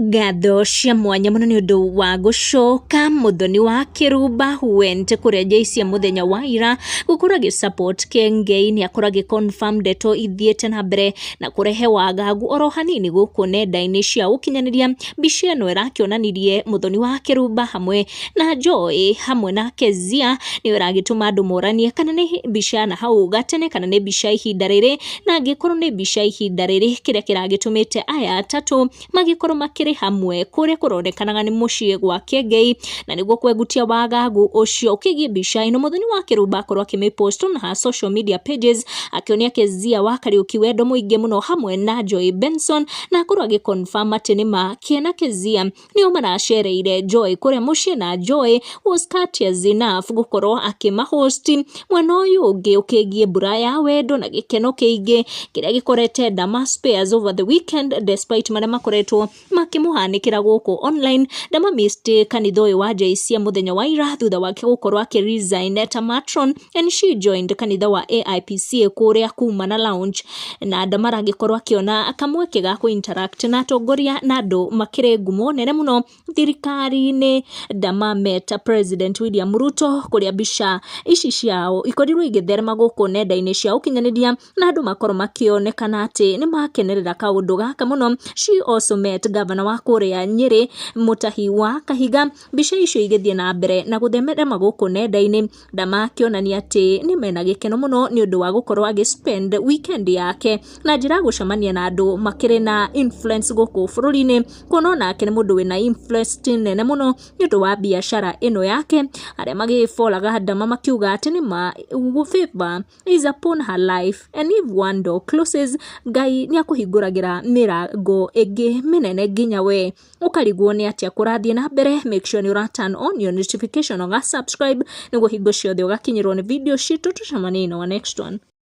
Ngatho cia mwanya mũno nĩ ũndũ wa gũcoka. Muthoni wa Kĩrumba went kũrĩa JCM mũthenya wa ira gũkorwo agĩ support Kengei. Nĩ akorwo agĩ confirm ndeto ithiĩte na mbere na kũrehe wagagu oro hanini gũkũ nenda-inĩ cia ũkinyanĩria. Mbica ĩno ĩrakĩonanirie Muthoni wa Kĩrumba hamwe na Joy hamwe na Kezia, nĩyo ĩragĩtũma andũ moranie kana nĩ mbica na hau gatene kana nĩ mbica ihinda rĩrĩ, na angĩkorwo nĩ mbica ihinda rĩrĩ, kĩrĩa kĩragĩtũmĩte aya atatũ magĩkorwo makĩrĩ hamwe kũrĩa kũronekanaga nĩ mũciĩ gwa Kengei. Na nĩguo kwegutia wagagu ũcio ũkĩgiĩ mbica ĩno, Muthoni wa Kĩrumba akorwo akĩmĩpost on her social media pages, akĩonia Kezia wa Kariuki wendo mũingĩ mũno hamwe na Joy Benson, na akorwo agĩ confirm atĩ nĩma Kie na Kezia nĩo maracereire Joy kũrĩa mũciĩ, na Joy was courteous enough gũkorwo akĩmahost. Mwena ũyũ ũngĩ, ũkĩgiĩ mbura ya wendo na gĩkeno kĩingĩ kĩrĩa gĩkorete Dama Spares over the weekend, despite marĩa makoretwo makĩmũhanĩkĩra gũkũ online, Dama missed kanitha ũyũ wa JCM mũthenya wa ira thutha wake gũkorwo akĩ resign ta matron, and she joined kanitha wa AIPCA kũrĩa kuma na lounge. Na Dama aragĩkorwo akĩona kamweke ga kũ interact na atongoria na andũ makĩrĩ ngumo nene mũno thirikari-inĩ. Dama met President William Ruto, kũrĩa mbica ici ciao ikorirwo igĩtherema gũkũ nenda-inĩ cia ũkinyanĩria na andũ makorwo makĩonekana atĩ nĩ makenerera kaũndũ gaka mũno. She also met governor wa kũrĩa Nyĩrĩ, Mutahi wa Kahiga. Mbica icio igĩthiĩ na mbere na gũtherema gũkũ nenda-inĩ, Dama akĩonania atĩ nĩ mena gĩkeno mũno nĩ ũndũ wa gũkorwo agĩ spend weekend yake na njĩra ya gũcemania na andũ makĩrĩ na influence gũkũ bũrũri-inĩ, kuona onake nĩ mũndũ wĩna influence nene mũno nĩ ũndũ wa biacara ĩno yake. Arĩa magĩbolaga Dama makiuga atĩ nĩma favor is upon her life, and if one door closes, Ngai nĩ akũhingũragĩra mĩrango ĩngĩ mĩnene nginya we ũkarigwo nĩ atĩa kũrathiĩ na mbere. Make sure nĩ ũra turn on your notification, ũga subscribe nĩguo hingo ciothe ũgakinyĩrwo nĩ video citũ. Tũcemanie in our next one.